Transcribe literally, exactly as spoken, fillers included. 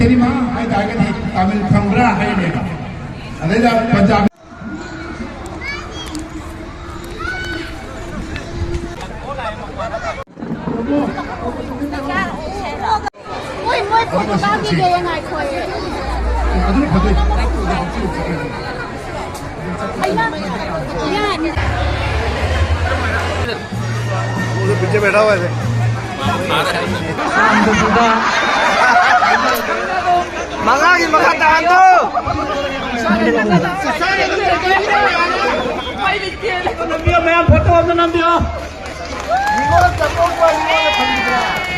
Cinema ꯍꯥꯏꯇꯥꯔꯒꯗꯤ ꯇꯥꯃꯤꯜ ꯐꯪꯕ꯭ꯔꯥ ꯍꯥꯏꯔꯅꯦꯕ꯫ ꯑꯗꯩꯗ ꯄꯟꯖꯥꯕꯤ꯫ ꯃꯣꯏ, ꯃꯣꯏ ꯐꯣꯇꯣ ꯀꯥꯞꯈꯤꯒꯦ, ꯉꯥꯏꯈꯣ꯫ ꯑꯗꯨꯅ ꯐꯗꯣꯏ꯫ ꯑꯩꯅ, ꯌꯥꯅꯤ꯫ ꯃꯉꯥꯒꯤ ꯃꯈꯥ ꯇꯥꯍꯟꯗꯣ꯫ ꯅꯝꯕꯤꯌꯣ, ꯃꯌꯥꯝ ꯐꯣꯇꯣ ꯑꯝꯇ ꯅꯝꯕꯤꯌꯣ꯫ ꯅꯤꯉꯣꯜ ꯆꯥꯛꯀꯧꯕ ꯅꯤꯉꯣꯜꯅ ꯐꯪꯈꯤꯗ꯭ꯔꯥ?